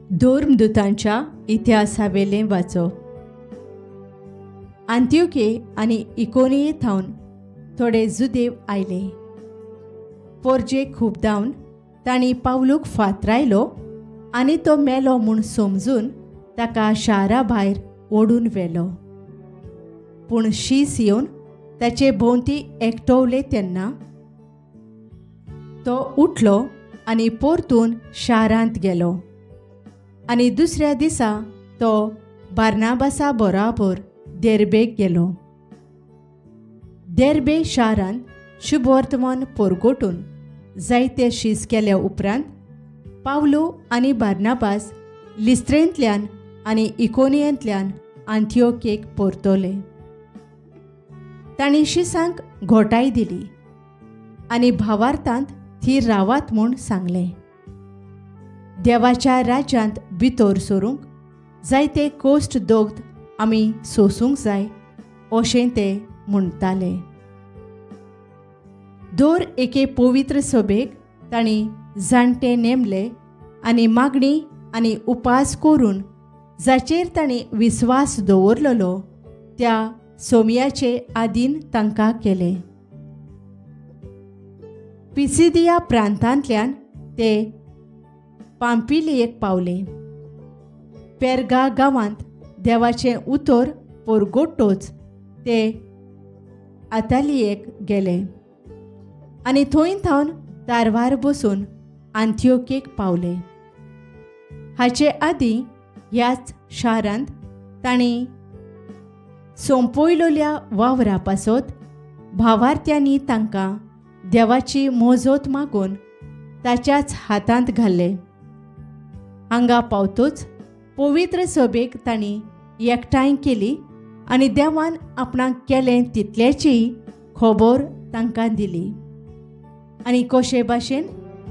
धर्मदूतांच्या इतिहासावेलें वाचप. आंतियोके आनी इकोनिये थावन थोडे जुदेव आयले. पोरजे खुबदावन तांणी पावलूक फातरायलो आनी तो मेलो म्हूण समजून ताका शारा भायर ओडून व्हेलो. पूण शीस येवन ताचे भोंवती एकटवले तेन्ना तो उठलो आनी परतून शारांत गेलो आनी दुसऱ्या दिसा तो बार्नाबासा बराबर देर्बेक गेलो. देर्बे शारांत शुभवर्तमान पोरगोटून जायते शीस केल्या उपरांत पावलो आनी बार्नाबास लिस्त्रेंतल्यान आनी इकोनियेंतल्यान आंतियोकेक परतले. तांणी शिसांक घोटाय दिली आनी भावार्थांत थीर रावात म्हूण सांगलें. देवाच्या राज्यांत भितर सरूंक जायते कोश्ट दोग्ध आमी सोसूंक जाय अशें ते म्हणटाले. दर एके पवित्र सभेक तांणी जाणटे नेमले आनी मागणी आनी उपास करून जाचेर तांणी विस्वास दवरलेलो त्या सोमयाचे आदीन तांकां केले. पिसिदिया प्रांतांतल्यान ते पांपिलियेक पावले. पेर्गा गांवांत देवाचें उतर पोरगोटोच ते आतालियेक गेले आनी थंय थावन तारवार बसून आंतियोकेक पावले. हाचे आदीं ह्याच शारांत तांणी सोंपयलोल्या वावरा पासत भावार्थ्यांनी तांकां देवाची मोजोत मागून ताच्याच हातांत घाल्ले. हांगा पावतोच पवित्र सभेक तांणी एकठांय केली आनी देवान आपणाक केलें तितल्याचीय खबर तांकां दिली आनी कशे भाशेन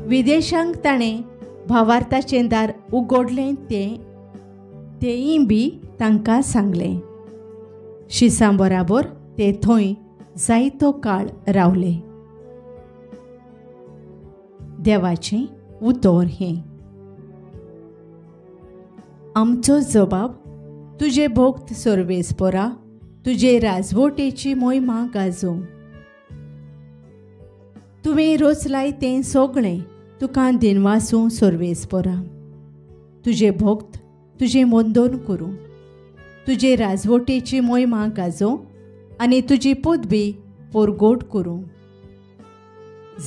विदेशांक ताणें भावार्थाचें दार उगडलें तेंय बी तांकां सांगलें. शिसां बराबर ते थंय जायतो काळ रावले. देवाचें उतर हें. आमचो जबाब तुजे भोक्त सर्वेस्पोरा, तुजे राजवटेची मोहिमा गाजोवं. तुवें रोचलाय तें सगळें तुका दिनवासूं सर्वेस्पोरा. तुजे भोक्त तुजें वंदन करूं, तुजे राजवटेची मोहिमा गाजोवं आनी तुजी पदवी पोरगोट करूं.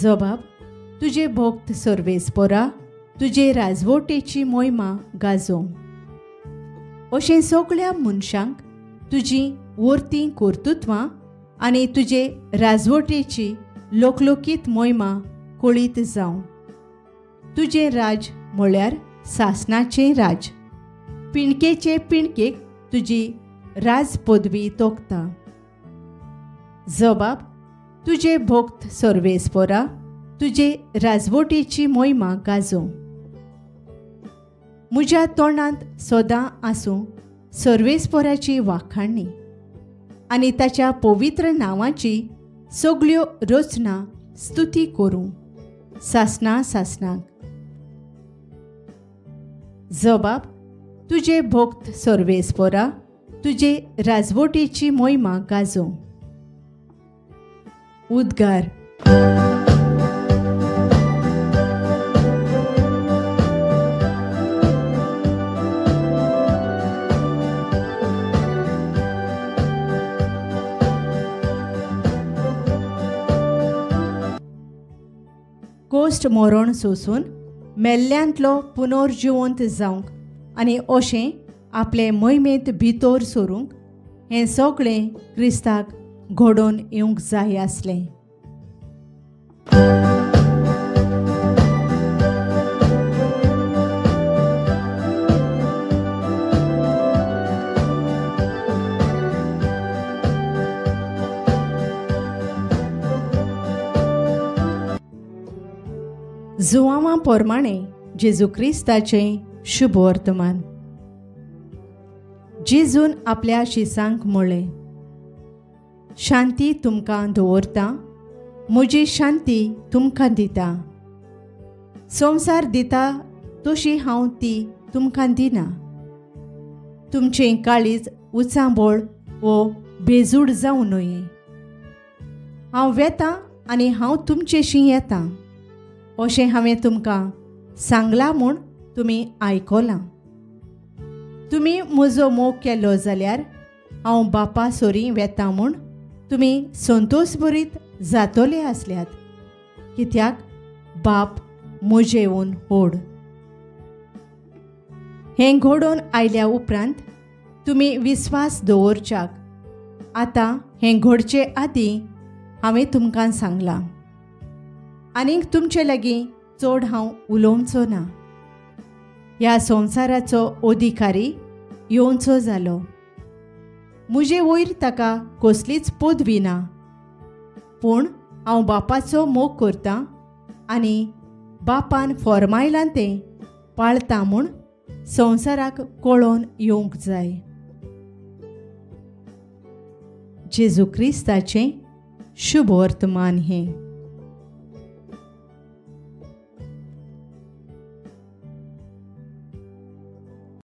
जबाब तुजे भोक्त सर्वेस्पोरा, तुजे राजवटेची मोहिमा गाजोवं. अशें सगळ्या मनशांक तुजी वर्तीं कर्तृत्वां आनी तुजे राजवटेची लोकलोकीत मोहिमा कळीत जावं. तुजें राज म्हळ्यार सासणाचें राज, पिणकेचे पिणकेक तुजी राज पदवी तोखता. जबाब तुजे भोक्त सर्वेस्पोरा, तुजे राजवटेची मोहिमा गाजोवं. म्हज्या तोंडांत सदां आसूं सर्वेस्पोराची वाखाणणी आनी ताच्या पवित्र नांवाची सगळ्यो रचना स्तुती करूं सासणा सासणाक. जबाब तुजे भोक्त सर्वेस्पोरा, तुजे राजवटेची मोहिमा गाजोवं. उद्गार. कोश्ट मरण सोसून मेल्ल्यांतलो पुनर्जिवंत जावंक आनी अशें आपले मोहिमेंत भितर सरूंक हें सगळें क्रिस्ताक घडोवन येवंक जाय आसलें. जुआंवा प्रमाणे जेजू क्रिस्ताचें शुभवर्तमान. जेजून आपल्या शिसांक म्हळें, शांती तुमकां दवरता, म्हजी शांती तुमकां दिता. संवसार दिता तशी हांव ती तुमकां दिना. तुमचें काळीज उचांबळ वो बेजूड जावं न्हय. हांव वेतां आनी हांव तुमचेशी येतां अशें हांवें तुमकां सांगलां म्हूण तुमी आयकलां. तुमी म्हजो मोग केलो जाल्यार हांव बापा सोरी वेतां म्हूण तुमी संतोशभरीत जातले आसल्यात, कित्याक बाप म्हजेवन व्हड. हें घडोवन आयल्या उपरांत तुमी विस्वास दवरच्याक आतां हें घडचे आदीं हांवें तुमकां सांगलां. आनीक तुमचे लागीं चड हांव उलोवचो ना. ह्या संवसाराचो अधिकारी येवचो जालो. म्हजे वयर ताका कसलीच पदवी ना, पूण हांव बापाचो मोग करतां आनी बापान फॉर्मायलां तें पाळतां म्हूण संवसाराक कळोवन येवंक जाय. जेजू क्रिस्ताचें शुभ वर्तमान हें.